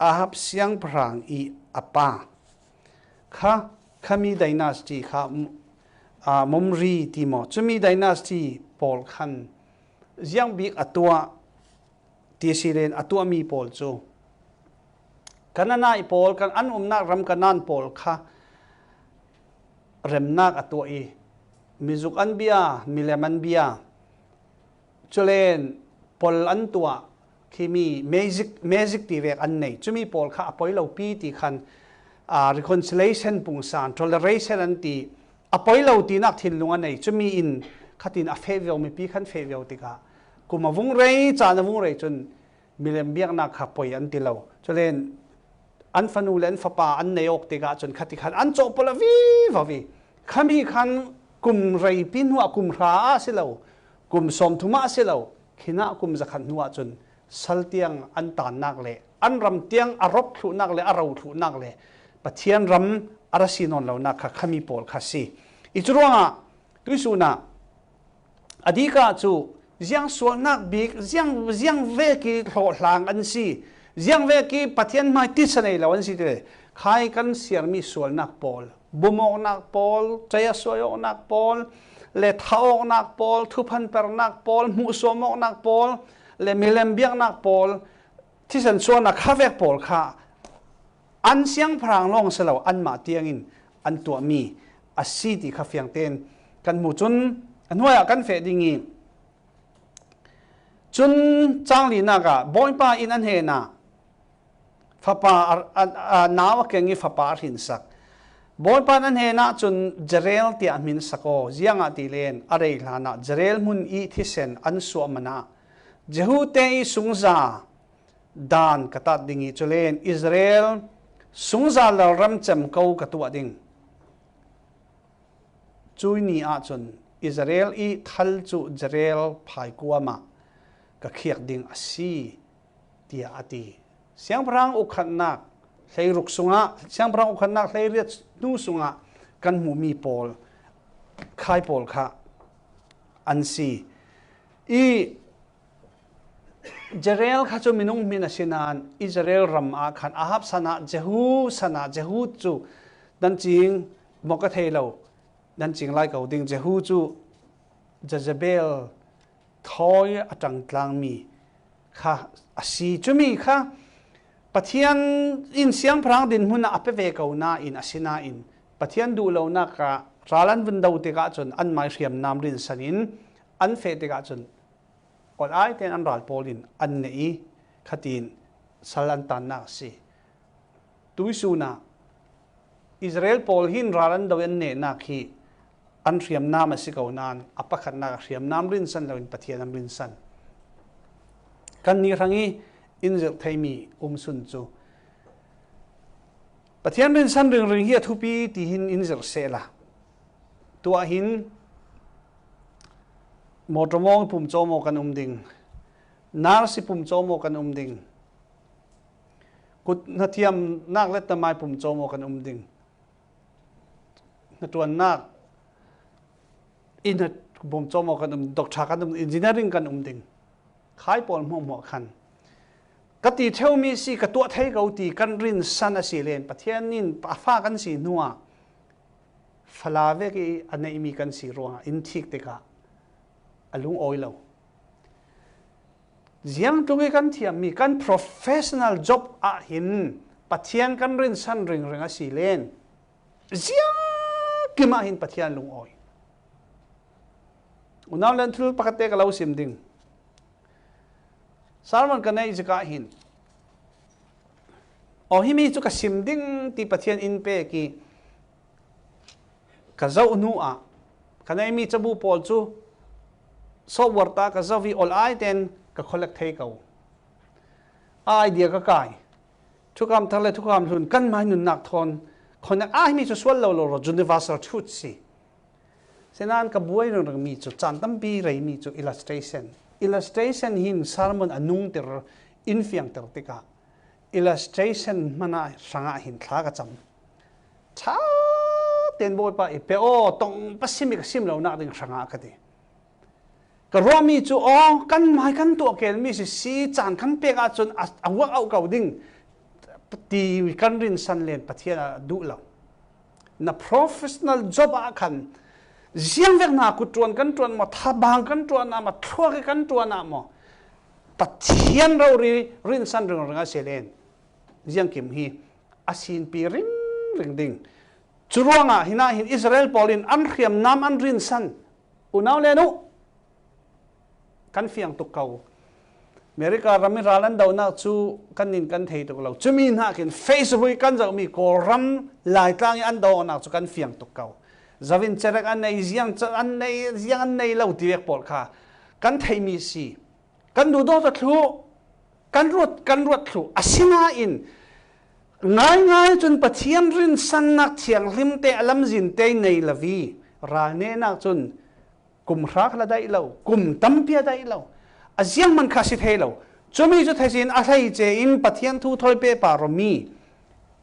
Ahab siangpahrang i a pa kha, khami dynasty kha, aa, Momri ti maw, cumi dynasty pawl khan ziang bik a tuah ti si len a tuahmi pawl cu Kananai pawl, kan an umnak ram Kanan pawl kha remnak a tuah i, mizuk an bia, milem an bia, culen pol an tuah, khimi magic, magic ti vek an nei. Cumi pawl kha a poi lo pi ti khan, aa, reconciliation pungsan, toleration an ti, a poi lo tinak thinlung a nei. Cumi in khatin a feh viau mipi khan feh viau tikah kum a vung rei, caan a vung rei cun milem biaknak kha poi an ti lo. Culen an fanu le an fapa an nei awk tikah cun khati khan an cawhpol a vivo i, khami khan kum reipi hnuah kum hra ah a si lo, kum sawmthum ah a si lo, khinah kum zakhat hnuah cun sal tiang an tannak le an ram tiang a rawk thluhnak le a ro thluhnak le Pathian ram a ra si nawn lonak kha khami pawl kha si. I curuangah tuisun ah a dikah cu ziang sualnak bik, ziang, ziang vek i hlawhhlang an si, ziang vek i Pathian hmai tisa nei lo an si ti le, khai kan siarmi sualnak pawl, bum awknak pawl, ṭaya suai awknak pawl, le thah awknak pawl, thuphan pernak pawl, hmuhsuam awknak pawl, le milem biaknak pawl, thisen sualnak kha vek pawl kha an siangpahrang lawng si lo, anmah tiangin an tuahmi a si ti kha fiang tein kan hmu cun a hnuai ah kan feh ding i, cun cang linak ah Bawipa in an hnenah fapa a, a, a, nau a keng i fapa a hrinsak. Bawipa in an hnenah cun Jerel tiah hmin sak aw, ziangahtile a rei hlanah Jerel hmun i thisen an suah manah Jehu te i sungza dan ka tat ding i, culen Israel sungza lalram cem ko ka tuah ding. Cui ni ahcun Israel i thal cu Jerel phaikuam ah ka khiak ding a si, tiah a ti. Siangpahrang ukhatnak hleiruk sungah, siangpahrang ukhatnak hleiriat hnu sungah kan hmuhmi pawl, khai pawl kha an si. I Jerel kha cu minung hmin a si nain Israel ram ah khan Ahab san ah Jehu san ah, Jehu cu nan cing maw ka thei lo, nan cing lai ko ding. Jehu cu Jezebel thawi a ṭangtlangmi kha a si. Cumi kha Pathian in siangpahrang dinhmun ah a pe ve ko nain a si nain Pathian duh lonak ah ral an vun do tikah cun anmai hriamnam rinsan in an feh tikah cun, Olai tein an ral pawl in an neh i, khatin sal an tannak a si. Tuisun ah Israel pawl hin ral an do i an nehnak hi an hriamnam a si ko nain a pakhatnak a hriamnam rinsan loin Pathian an rinsan. Kannih hrang i in zirh theimi umsun cu Pathian rinsan ringring hi a thupi tihin in zirh sehla. Tuah hin motor mawng pum cawmaw kan um ding, nurse pum cawmaw kan um ding, kut hnathiamnak le tamai pum cawmaw kan um ding, hnaṭuannak i hna pum cawmaw kan um, doctor kan um, engineering kan um ding. Khai pawl hmuahhmuah khan ka ti ṭheumi si, ka tuah thei ko ti kan rinsan a si len Pathian in a fa kan si hnuah fala vek i a neihmi kan si ruangah in thik tikah a lungawi lo. Ziangtluk i kan thiammi kan professional job ah hin Pathian kan rinsan ringring a si len ziangkim ah hin Pathian lungawi. Unau len thil pakhat te ka lo sim ding. Sermon ka neih zik ah hin, aw, himi cu ka sim ding ti Pathian in pek i ka zoh hnu ah ka neihmi cabu pawl cu software ta ka zoh i ol ai ten ka collect thei ko. A idea ka kai. Thukam thar le thukam hlun kan mai nunnak thawn connect a himi cu sual lo lo ro, universal truth si. Sinain ka buai ringringmi cu caan tampi reimi cu illustration. Illustration hin sermon a nungter in fiangter tikah illustration hmanh ah hrangah hin thla ka cam. Ṭha tein Bawipa i pe aw, tong pasim i ka sim lonak ding hrangah ka ti. Ka ruahmi cu aw, kan mai kan tuah kelmi si, si caan kan pek ahcun a, a work out ko ding ti kan rinsan len Pathian a duh lo. Na professional job ah khan ziangvek hna kut ṭuan kan ṭuan maw, thabang kan ṭuan ah maw, thluak i kan ṭuan ah maw, Pathian rori rinsan ringring a si len ziangkim hi a sinpi ringring ding. Cu ruangah hinah hin Israel pawl in an hriamnam an rinsan. Unau len uh, kan fiang tuk ko. America ram i ral an dohnak cu kan nin kan thei tuk lo. Cumi hnakin Facebook i kan zohmi Kawlram Laitlang i an dohnak cu kan fiang tuk ko. Zavin cerek an nei, ziang ca-, an nei, ziang an nei lo ti vek pawl kha kan theihmi si. Kan duhdaw ta thluh, kan ruat, kan ruat thluh. Asinain ngaingai cun Pathian rinsannak thianghlim te a lamzin te nei lo i ral nehnak cun kum hra kha la daih lo, kum tampi a daih lo. A zianghman kha a si thei lo. Cumi cu theisin a hleice in Pathian thu thawi pehpar awmi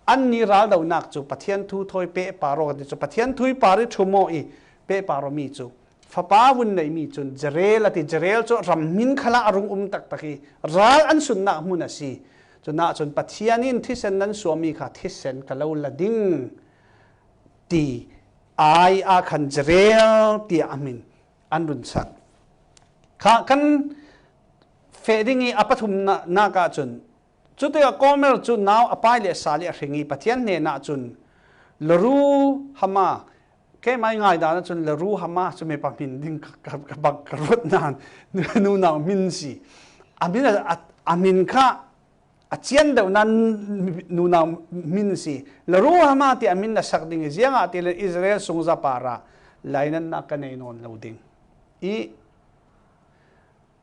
anni raldonak cu Pathian thu thawi pehpar aw kan ti cu Pathian thu i par i ṭhum aw i pehpar awmi cu Fapa vun neihmi cun Jerel a ti. Jerel cu ram hmin khalah a rung um taktak i ral an sunnak hmun a si. Cunah cun Pathian in thisen nan suahmi kha thisen ka lo la ding ti ai ah khan Jerel tiah a hmin an run sak. Kha kan feh ding i a pathumnak ahcun, cutikah Gomer cu nau a pai le a sa le a hring i Pathian hnenah cun Loruhama, keimah i ngaidan ahcun Loruhama cu mipa hmin ding ka, ka, ka bak ka ruat nain nunau hmin si. A hmin a, a, a hmin kha a cian deuh nain nunau hmin si. Loruhama tiah a hmin na sak ding i ziangahtile Israel sungza parah lainatnak ka nei nawn lo ding i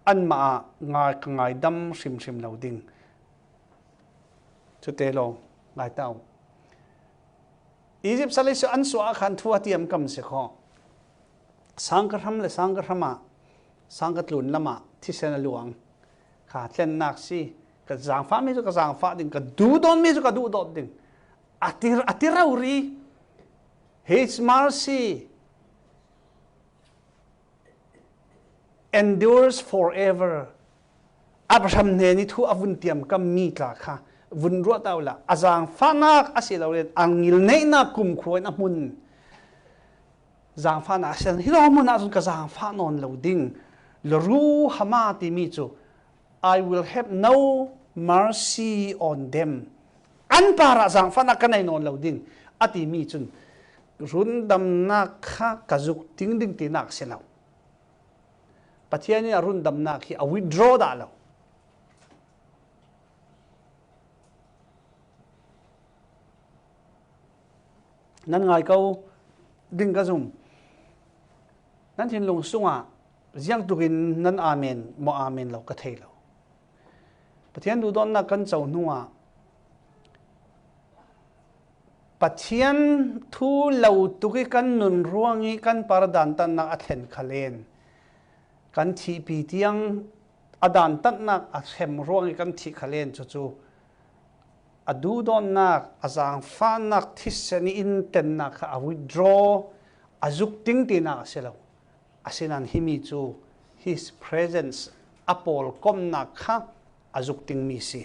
anmah ah ngai, ka ngaidam hrimhrim lo ding. Cute lawng ngai ta u. Egypt sal i an suah ah khan thu a tiam kam si kho. Sangka hram le sangka hram ah, sangka tlun lam ah thisen a luang. Ka thlennak si, ka zaangfahmi cu ka zaangfah ding, ka duhdawtmi cu ka duhdawt ding. A ti, a ti rori. His mercy endures forever. Abraham hnen i thu a vun tiamkammi tla kha vun ruah ta uhla, a zaangfahnak a si lo le a ngilneihnak kumkhua in a hmun. Zaangfahnak a si, hi lo hmun ahcun ka zaangfah nawn lo ding. Loruhama timi cu, "I will have no mercy on them." An parah zaangfahnak ka nei nawn lo ding, a timi cun rundamnak kha ka zuk ting ding tinak a si lo. Pathian in a rundamnak hi a withdraw dah lo. Nan ngai ko ding ka zum. Nan thinlung sungah ziangtukin nan amen maw, amen lo ka thei lo. Pathian duhdawtnak kan co hnuah Pathian thu lo tuk ih kan nun ruangih kan par dantatnak a thlen khalen, kan thihpi tiang a dantatnak a hrem ruangih kan thih khalen cucu a duhdawtnak, a zaangfahnak thisen ih in tennak kha a withdraw, a zuk ting tinak a si lo. Asinain himi cu his presence, a pawlkomnak kha a zuk tingmi si.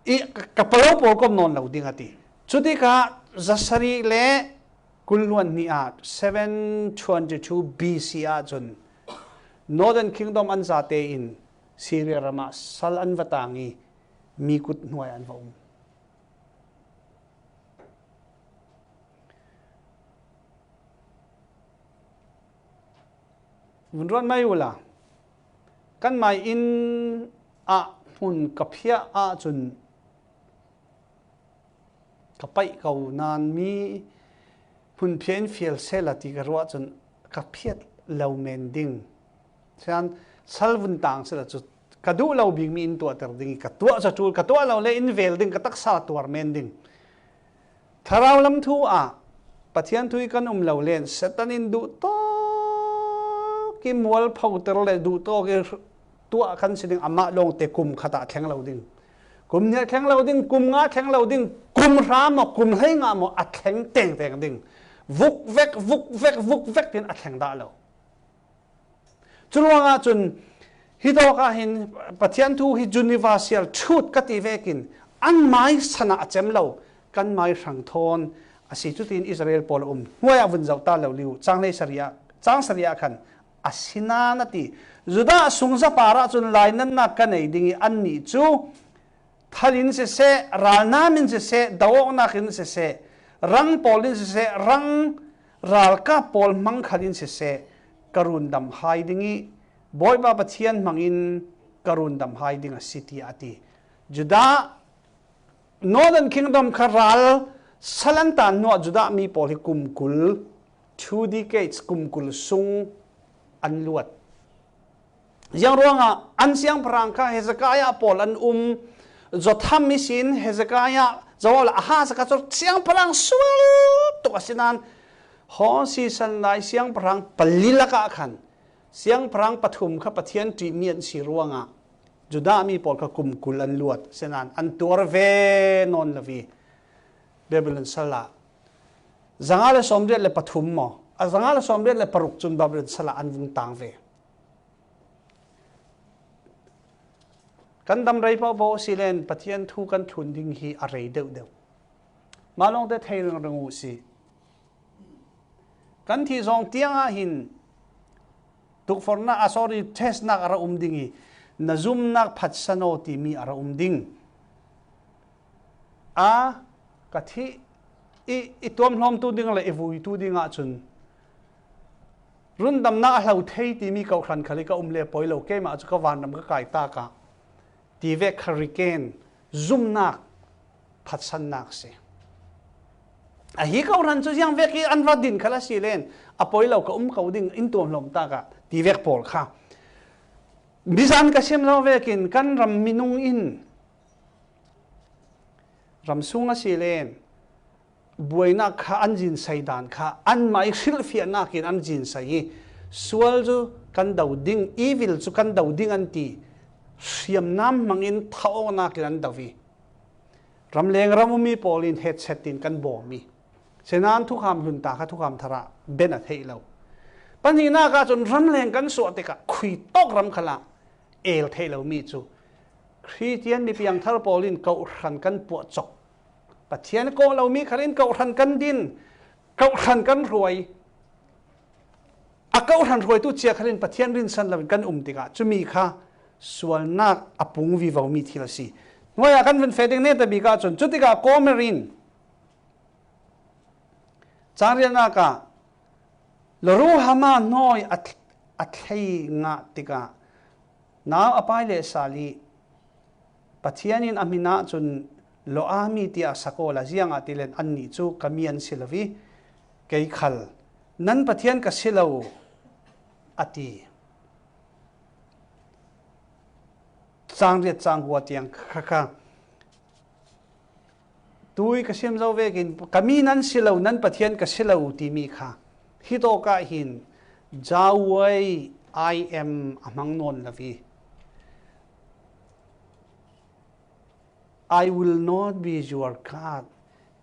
Ih ka, ka palo pawlkom nawn lo ding a ti. Cutikah zasarih le kulhluan hnih ah seven twenty two B C ahcun Northern Kingdom an zate in Syria ramah sal an va tang ih mi kut hnuai an va um. Vun ruat mai uhla, kanmai inn ah hmun ka phiah ahcun ka paih ko nain mi hmun phiah in fial sehla ti ka ruah cun ka phiat lo men ding. Sian sal vun tang sehla cu ka duh lo bikmi in tuahter ding ih ka tuah cu a ṭul, ka tuah lo le in vel ding, ka taksa tuar men ding. Thlarau lam thu ah Pathian thu ih kan um lo len Satan in duh tawk ih mual photer le duh tawk ih tuah kan si ding, amah lawngte kum khat ah thleng lo ding. Kum hnih thleng lo ding, kum nga thleng lo ding, kum hra maw, kum hleinga maw, a thleng tengteng ding. Vuk vek, vuk vek, vuk vek tin a thleng dah lo. Cu ruangah cun hitawk ah hin Pathian thu hi universal truth ka ti vekin anmai san ah a cem lo, kanmai hrang thawn a si. Cutin Israel pawl a um hnuai ah vun zoh ta lo li uh. Cang hlei sarih ah, cang sarih ah khan, asinain a ti, Judah sungzapar ahcun lainatnak ka nei ding ih annih cu thal in siseh, ralnam in siseh, do-awknak in siseh, rang pawl in siseh, rang ralkap pawl hmang khal in siseh, ka rundam hai ding ih Bawipa Pathian hmangin ka rundam hai ding a si, tiah a ti. Judah, Northern Kingdom kha ral sal an tan hnuah Judah mi pawl hi kum kul, two decades, kum kul sung an luat. Ziang ruangah an siangpahrang kha Hezekiah pawl an um, Jotham ihsin Hezekiah, Zohal, Ahaz kha cu siangpahrang sual tuk a si nain, Hosea san lai siangpahrang pali lakah khan siangpahrang pathum kha Pathian ṭihmi an si ruangah Judah mi pawl kha kum kul an luat. Sinain an tuar ve nawn lo ih Babylon sal ah zanga le sawmriat le pathum maw, a zanga le sawmriat le paruk cun Babylon sal ah an vung tang ve. Kan dam rei pohpoh si len Pathian thu kan thlun ding hi a rei deuhdeuh. Mah lawngte thei ringring uh si. Kan thih zawng tiangah hin tukforhnak, a, sorry, testnak a ra um ding ih na zumnak phatsan aw timi a ra um ding. A, ka thih ih i tuamhlawmtu ding le i vuitu dingah cun rundamnak a hlo thei timi kawhhran khal ih ka um le poi lo, keimah cu ka vanram ka kai takah tivek kha hurricane zumnak phatsannak si. Ahi kawhhran cu ziangvek ih an va din khal a si len a poi lo, ka um ko ding, in tuamhlawm takah tivek pawl kha. Mizan ka sim lo vekin kan ram minung in ram sung a si len buainak kha an zinsai dan kha anmah ih hrilhfiahnak in an zinsai ih sual cu kan do ding, evil cu kan do ding an ti hriamnam hmangin thah awknak in an do ih ramleng ram ummi pawl in headset in kan bawm ih sinain thukham hlun ta kha thukham thar ah ben a theih lo. Pahnihnak ahcun ramleng kan suah tikah khuitawk ram khalah el theih lomi cu Khristian mipiangthar pawl in kawhhran kan puahcawk. Pathian kawh lomi khal in kawhhran kan din, kawhhran kan hruai. A kawhhran hruaitu cia khal in Pathian rinsan loin kan um tikah cumi kha sualnak a pung vivomi thil a si. Hnuai ah kan vun feh ding netabik ahcun cutikah Gomer in cangriatnak ah Lo-ruhama hnawi a th-, a thlei ngah tikah nau a pai lehsal ih Pathian in a hmin ahcun Lo-ami tiah sak awla, ziangahtile annih cu ka mi an si lo ih kei khal nan Pathian ka si lo, a ti. Cang riat cang kua tiang kha kha. Tui ka sim zo vekin, ka mi nan si lo, nan Pathian ka si lo timi kha. Hi tawkah hin, Yahweh I am a hmang nawn lo hi. "I will not be your God,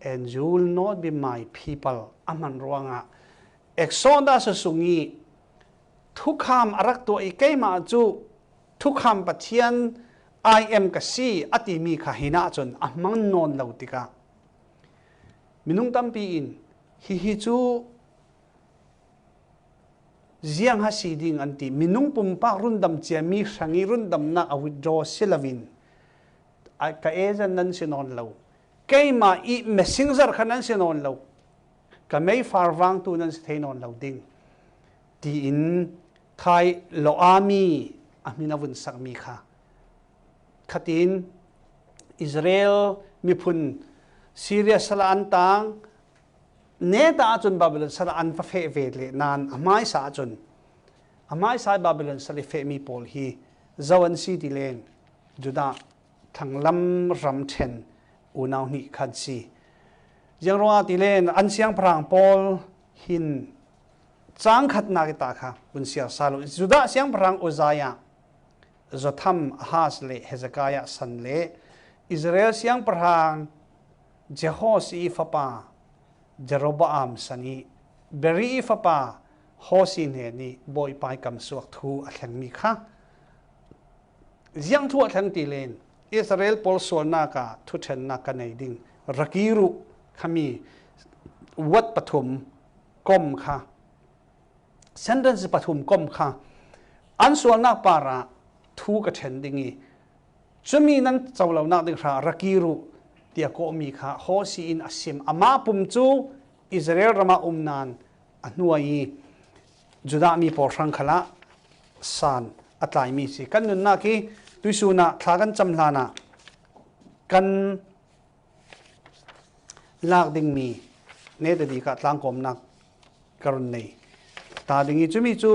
and you will not be my people," a hman ruangah Exodus sung i thukham a rak tuah i, "Keimah cu thukham Pathian I am ka si," a timi kha hinah cun a hmang nawn lo tikah minung tampi in hihi cu ziang ha si ding an ti. Minung pumpak rundam ciami hrang i rundamnak a withdraw si loin, "A, ka agent nan si nawn lo, keimah i messenger kha nan si nawn lo, ka meifar vangtu nan si thei nawn lo ding," tiin khai lo ami a hmin a vun sakmi kha. Khatin Israel miphun Syria sal ah an tang, neta ahcun Babylon sal ah an va feh ve leh nan a hmaisa ahcun, a hmaisa i Babylon sal i fehmi pawl hi zo an si ti len, Judah thlanglam ramṭhen unau hnih khan si. Ziang ruangah ti len an siangpahrang pawl hin cang khatnak i ta kha vun siar sal u. Judah siangpahrang Uzziah, Jotham, Ahaz le Hezekiah san le Israel siangpahrang Jehoash i fapa Jeroboam san i Beri i fapa Hosi hnen i Bawipa i kamsuak thu a thlengmi kha. Ziang thu a thleng ti len, Israel pawl sualnak ah thuṭhennak ka nei ding, ra kir u khami word pathum kom kha, sentence pathum kom kha an sualnak parah thu ka ṭhen ding i, cumi nan co lonak ding hra ra kir u, tiah kawhmi kha Hosi in a sim. Amah pum cu Israel ram ah um nan a hnuai i Judah mi pawl hrang khalah san a tlaimi si. Kan nunnak i tuisun ah thla kan cam hlan ah kan lak dingmi neta dikah tlangkawmnak ka run nei ta ding i, cumi cu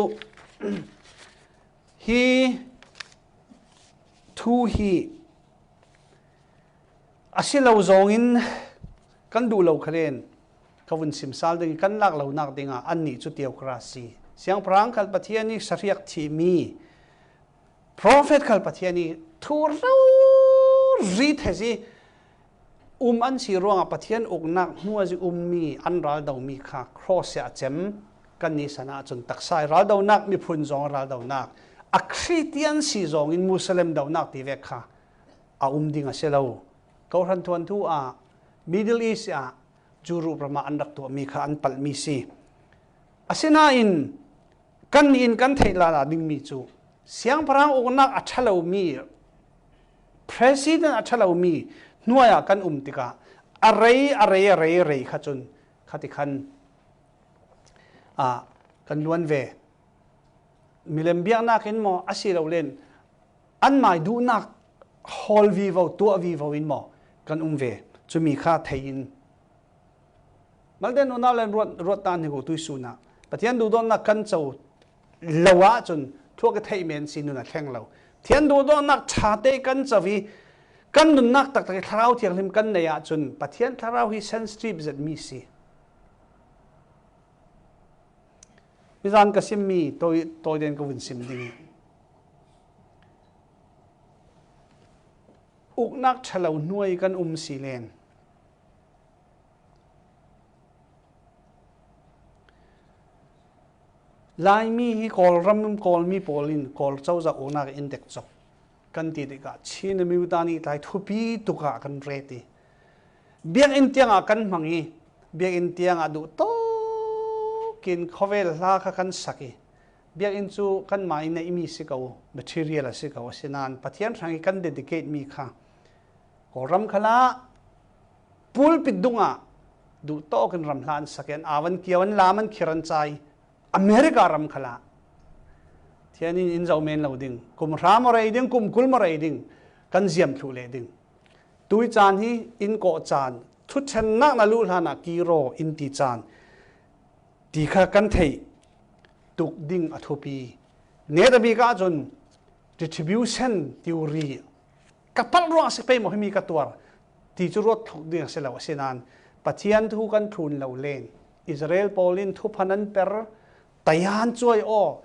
hi thu hi a si lo zawngin kan duh lo khalen ka vun sim sal ding i, kan lak lonak dingah annih cu theocracy, siangpahrang khal Pathian i sahriak thimi, prophet khal Pathian i thu rori thezi um an si ruangah Pathian uknak hnuai i ummi an raldomi kha cross ah a cem. Kan ni san ahcun taksa i raldonak, miphun zong raldonak, a Khristian si zongin Muslim donak ti vek kha a um ding a si lo. Kohhran thuanthu ah Middle East ah Europe ram ah an rak tuahmi kha an palhmi si. Asinain kannih in kan theih lala dingmi cu siangpahrang uknak a ṭha lomi, president a ṭha lomi hnuai ah kan um tikah a rei, a rei, a rei, a rei kha cun khati khan, ah, kan luan ve. Milem biaknak in maw, a si lo len anmai duhnak hawl vivo, tuah vivo in maw kan um ve. Cumi kha thei in Malden unau le ruat, ruat ta hnik uh tuisun ah Pathian duhdawtnak kan co lo ahcun thu a ka theih men si nun a thleng lo. Pathian duhdawtnak ṭha te kan co i kan nunnak taktak i Thlarau Thianghlim kan nei ahcun Pathian Thlarau hi sensitive zetmi si. Mizan ka simmi tawi, tawi den ka vun sim ding i uknak ṭha lo hnuai kan um si len. Laimi hi Kawlram, Kawlmi pawl in Kawl cozah uknak in dek cawk kan ti tikah Chin Amyotha nih tlai thupi tukah kan ret i, biakinn tiangah kan hmang i, biakinn tiangah duh tawkin khawvel hla kha kan sak i, biakinn cu kanmah i neihmi si ko, material a si ko, asinain Pathian hrang i kan dedicate mi kha Kawlram khalah pulpit dungah duh tawkin ram hla an sak i, an au an kiau, an lam an khir an cai. America ram khalah thian in in zoh men lo ding, kum hra maw rei ding, kum kul maw rei ding, kan ziam thluh leh ding. Tui caan hi in kawh caan, thuṭhennak na luh hlanah kiraw in ti caan ti kha kan theih tuk ding a thupi. Netabik ahcun retribution theory, ka palh ruang a si pei maw himi ka tuar ti cu ruat thluk ding a si lo. Asinain Pathian thu kan thlun lo len Israel pawl in thuphan an per, taya an cuai aw,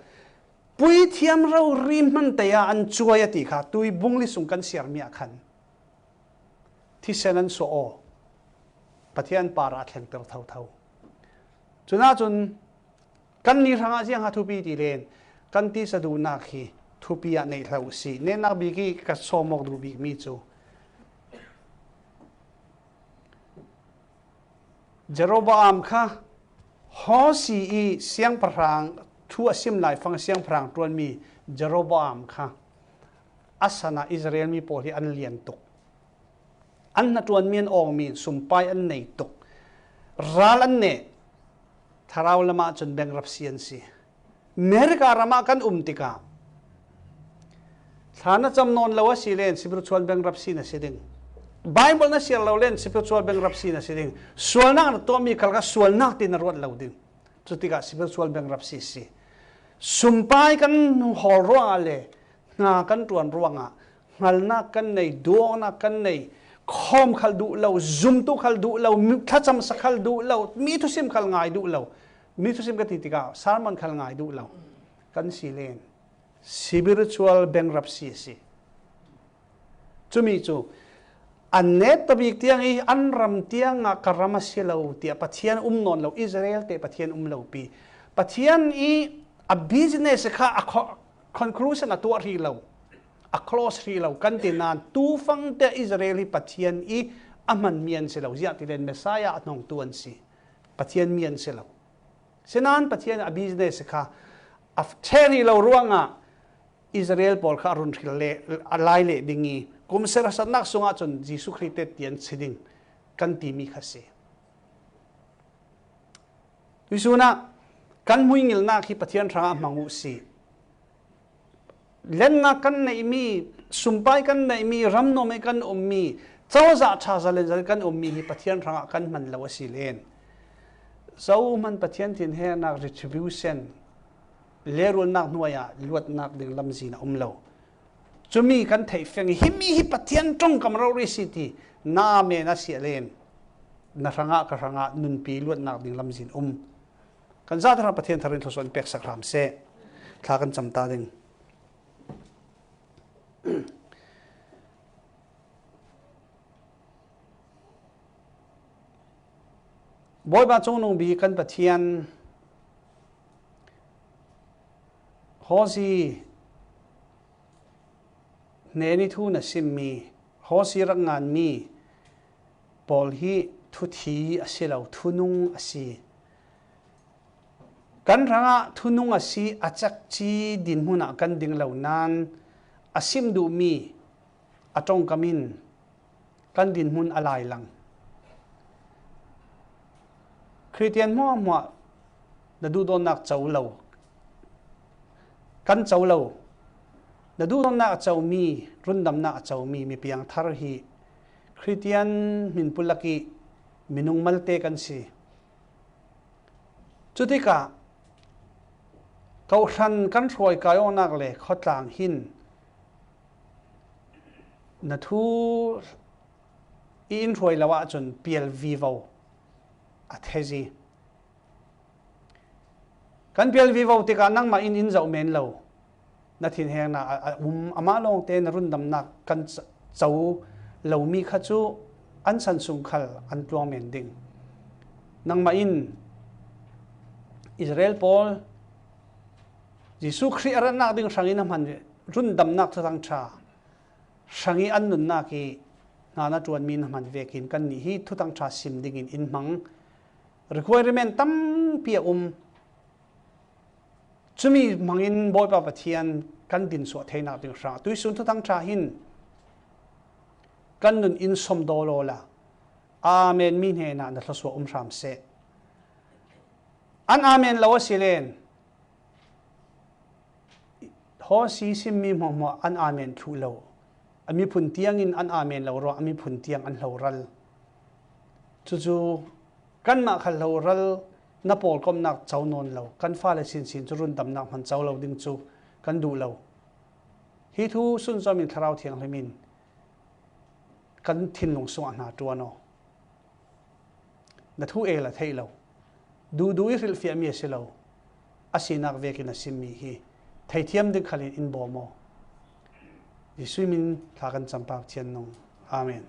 puithiam rori hman taya an cuai a ti kha tuibung li sung kan siarmi ah khan thisen an suah aw, Pathian parah a thlengter thotho. Cunah cun kan ni hrangah ziang a thupi ti len kan tisa duhnak hi thupi ah neih hlah uh si. Netnak bik i ka sawmawk duh bikmi cu Jeroboam kha Hosi i siangpahrang thu a sim lai fang siangpahrang ṭuanmi Jeroboam kha a sanah Israel mi pawl hi an lian tuk. An hnaṭuanmi an awngmi sumpai an nei tuk. Ral an neh. Thlarau lamah cun bankruptcy an si. America ramah kan um tikah thla na cam nawn lo a si len spiritual bankruptcy na si ding. Bible na siar lo len spiritual bankruptcy na si ding. Sualnak na tuahmi khal kha sualnak ti na ruat lo ding. Cutikah spiritual bankruptcy si. Sumpai kan hawl ruangah le hna kan ṭuan ruangah hngalnak kan nei, duhawknak kan nei, khawm khal duh lo, zumtu khal duh lo, mi-, thlacamsa khal duh lo, mi thusim khal ngai duh lo, mi thusim ka ti tikah sermon khal ngai duh lo kan si len spiritual bankruptcy a si. Cumi cu an netabik tiang i an ram tiangah ka ram a si lo tiah Pathian um nawn lo, Israel te Pathian um lo pi. Pathian i a business kha a co-, conclusion a tuah hrih lo, a close hrih lo kan ti nain tufang te Israel hi Pathian i a hmanmi an si lo, ziah ti len Messiah a hnongtu an si, Pathian mi an si lo. Sinain Pathian a business kha a ṭheh hrih lo ruangah Israel pawl kha a run hril le, a lai leh ding i, kum serasatnak sungah cun Jesuh Khrih te tian si ding kan timi kha si. Tuisun ah kan hmuingilhnak hi Pathian hrangah hmang uh si. Lennak kan neihmi, sumpai kan neihmi, ramnuam i kan ummi, cozah ṭha zalen zalen kan ummi hi Pathian hrangah kan hman lo a si len. Zohman Pathian thinhengnak retribution, lehrulnak hnuai ah luatnak ding lamzin a um lo. Cumi kan theih fiang i, himi hi Pathian ṭongkam rori si ti na amen a si a len. Na hrangah ka hrangah nunpi luatnak ding lamzin um. Kan zate hrang Pathian thar in thluasuah in peksak hram seh. Thla kan cam ta ding. Bawipa Cungnung Bik kan Pathian, Hosi hnen i thu na simmi, Hosi rak nganmi pawl hi thuthi a si lo, thunung a si. Kan hrangah thunung a si, a cekci dinhmun ah kan ding lo nain a sim duhmi a ṭongkam in kan dinhmun a lai lang. Khristian hmuahhmuah na duhdawtnak co lo, kan co lo, na duhdawtnak a comi, rundamnak a comi mipiang thar hi Khristian hminpulak i minung malte kan si. Cutikah, kawhhran kan hruai kai awknak le khawtlang hin na thu i in hruai lo ahcun pial vivo a thezi. Kan pial vivo tikah nangmah in in zoh men lo. Na thinhengnak a, a um, amah lawngte na rundamnak kan co, co lomi kha cu an san sung khal an tluang men ding. Nangmah in Israel pawl Jesuh Khrih a ratnak ding hrangin a hman rundamnak thuthang ṭha hrangih an nunnak i hna na ṭuanmi na hman vekin kannih hi thuthang ṭha sim dingin in hmang. Requirement tampi a um. Cumi hmangin Bawipa Pathian kan dinsuah theinak ding hrang tuisun thuthang ṭha hin kan nun in sawm daw lawla. Amen mi hnenah na thluasuah um hram seh. An amen lo a si len Hosi simmi hmuahhmuah an amen thluh lo. A miphun tiangin an amen lo ruah, a miphun tiang an hloral. Cucu kanmah kha hloral na pawlkomhnak co nawn lo, kan fale sinsin cu rundamnak hman co lo ding cu kan duh lo. Hi thu sunzawmin Thlarau Thianghlim in kan thinlung sungah hna ṭuan aw. Na thu el a theih lo, duhduh i hrilhfiahmi a si lo, a sinak vekin a simmi hi theithiam ding khalin in bawm aw. Jesuh min thla kan campa Pathian nung. Amen.